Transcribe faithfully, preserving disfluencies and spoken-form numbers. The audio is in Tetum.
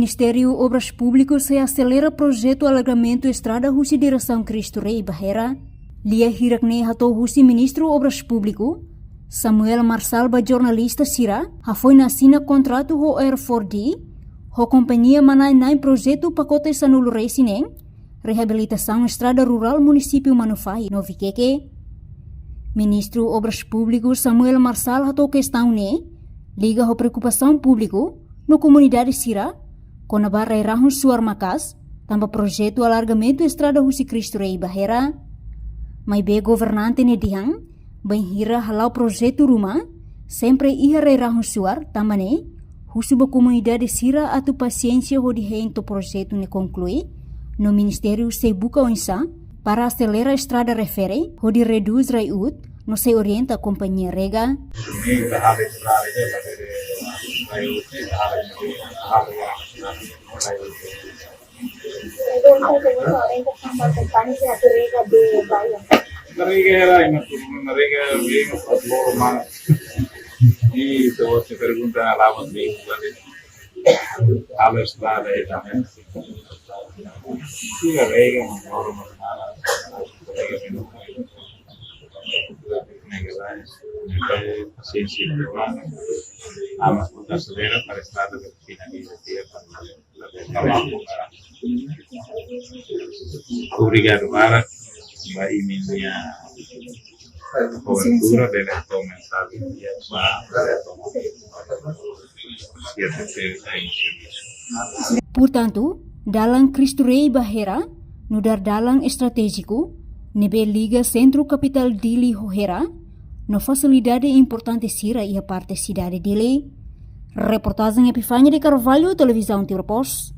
Ministériu Obras Públikas sei aselera projetu alargamentu estrada husi diresaun Cristo Rei ba Hera. Lia hirak-ne'e hato'o husi Ministru Obras Públikas, Samuel Marçal, ba jornalista sira, hafoin asina kontratu ho R four D, ho kompañia manán-na'in projetu pakote sanulu-resin-neen, reabilitasaun estrada rurál munisípiu Manufahi no Vikeke. Ministru Obras Públikas Samuel Marçal hato'o kestaun ne'e liga ho preokupasaun públiku no komunidade sira kona-ba rai-rahun suar maka'as, tanba projetu alargamentu estrada husi Cristo Rei ba Hera. Maibé governante ne'e dehan, bainhira hala'o projetu ruma, sempre iha rai-rahun suar, tanba ne'e husu ba komunidade sira atu pasiénsia hodi hein to'o projetu ne'e konklui, no ministériu sei buka oinsá para aselera estrada refere, hodi redús rai-uut, no sei orienta kompañia rega. Rega Hera, ima tu, rega bem, mas loru mana. E se você pergunta, lava bem, sabe? Ala estrada aí também. Siga rega, mas loru mana. Rega bem, pasiénsia, ama, aselera para estrada de finaliza dia para. Obrigadu barak ba imi-nia kobertura, bele tau mensajen ba, bele tau siete T N servisu. Portantu, dalan Cristo Rei ba Hera, nu'udar dalan estratéjiku, ne'ebé liga sentru kapitál Dili ho Hera, no fasilidade importante sira iha parte sidade Dili. Reportajen Epifania de Carvalho, Televizaun Timor Post.